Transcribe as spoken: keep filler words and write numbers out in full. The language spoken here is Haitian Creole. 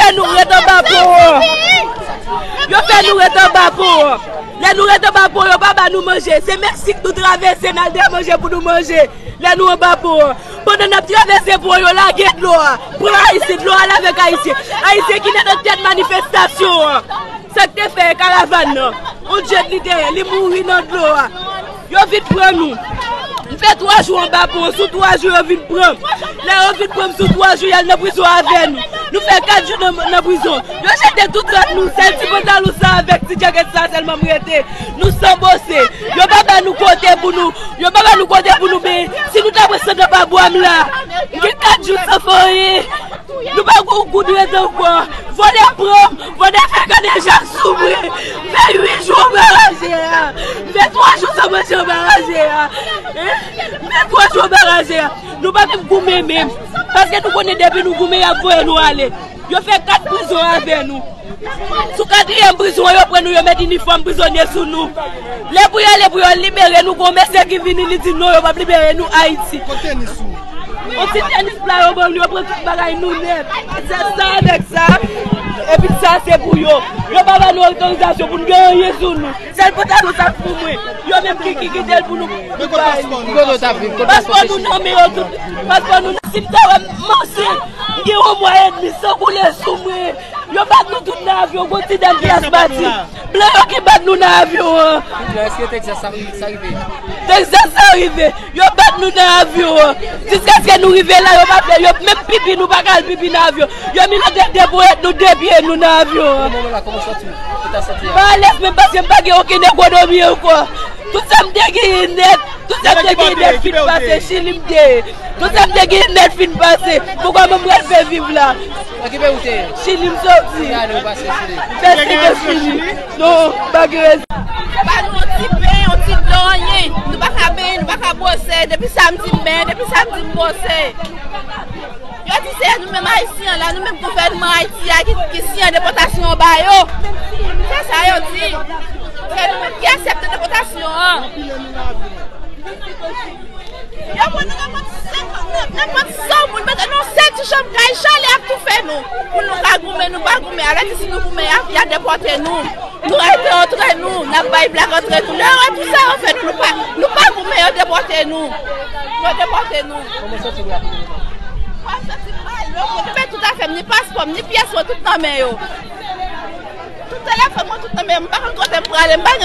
Fè nou ret anba pon an. Yo fè nou ret anba pon an. Lè nou ret anba pon, yo pa ba nou manje. Se Meksik nou travèse, n al dèyè manje pou nou manje. Lè nou anba pon an. Pandan n ap travèse pon an, yo lage dlo a. Pran Ayisyen, dlo a lave ak Ayisyen. Ayisyen ki nan tèt manifestasyon an. Sa k te fè karavàn nan? On djèt li te ye, li mouri nan dlo a. Yo vin pran nou. M fè twa jou anba pon, sou twa jou yo vin pran m. Lè yo vin pran m sou twa jou, y al nan prizon avè nou. Nou fè kat jou nan, nan prizon. Yo jete tout zòt nou, sèl ti pantalon sa avèk ti djakèt sa sèlman m rete. Nou san bose. Yo pa ba nou kote pou nou, yo pa ba nou kote pou nou benyen. Si nou ta pran sèt anba bwa m la, m gen kat jou san fè anyen. Nou pa gon goud rete ankò. Vòlè pran m, vòlè fè kadejak sou mwen. M fè uit jou anba raje a. M fè twa jou san manje anba raje a. Hein? M fè twa jou anba raje a. Nou pa menm goumen menm. Paske nou konnen depi nou goumen, y ap voye nou ale. Yo fè kat prizon avè nou. Sou katriyèm prizon an, yo pran nou, yo met inifòm prizonye sou nou. Lè pou y ale, pou yo libere nou, gon mesye ki vini, li di non, yo p ap libere nou Ayiti. Kote tenis ou? On ti tenis pla yo ban nou, yo pran tout bagay nou nèt. Se sa avèk sa. Epi sa se pou yo. Yo pa ba nou otorizasyon pou n gen anyen sou nou. Sèl pantalon sa k pou mwen. Yo menm ki, ki kite l pou nou. Men kote paspò nou? Kote w t ap viv? Kote paspò nou nan men yo tout. Paspò nou nan, si m ta wè m manse, m gen yon mwa edmi, san koule sou mwen. Yo bat nou tout nan avyon, gon ti dam plas bati. Blan yo ki bat nou nan avyon an. Èske Texas sa, sa rive? Texas sa rive. Yo bat nou nan avyon an. Jiskaske nou rive la, yo pa fè, yo menm pipi, nou pa ka al pipi nan avyon. Yo milante de ponyèt nou, de pye nou nan avyon an. Nan moman la, kòman w santi w? Ou ta santi a? M alèz menm paske m pa gen okenn ekonomi ankò. Tout sa m te genyen nèt, tout sa m te genyen nèt fin pase, Chili m te ye. Tout sa m te genyen nèt fin pase. Poukòman m pral fè viv la? Nan ki peyi w te ye? Chili m soti. Ki ane w pase Chili? M fè senk an Chili. Non, m pa gen rezon. Yo ba nou yon ti pen, yon ti dlo, anyen. Nou pa ka benyen, nou pa ka bwose. Depi samdi m benyen, depi samdi m bwose. Yo di se nou menm Ayisyen an la, nou menm gouvènman Ayiti a ki, ki siyen depòtasyon an ba yo. Se sa yo di. Se nou menm ki aksepte depòtasyon an. Yo pran nou nenpòt senkant, nenpòt san moun, mete nou sèt jou, chanm kay chale ap toufe nou. Pou nou ka goumen, nou pa goumen. Alè di si nou goumen, y a, y a depòte nou. Nou rete antre nou, n ap bay blag antre nou. Lè yo wè tout sa yo fè nou, nou pa, nou pa goumen, yo depòte nou. Yo depòte nou. Kòman w santi w la? Mwen santi m mal, yo pran tout afè m, ni paspò m, ni pyès mwen, tout nan men yo. Tout telefòn mwen, tout nan men yo. M pa konn kote m prale, m pa gen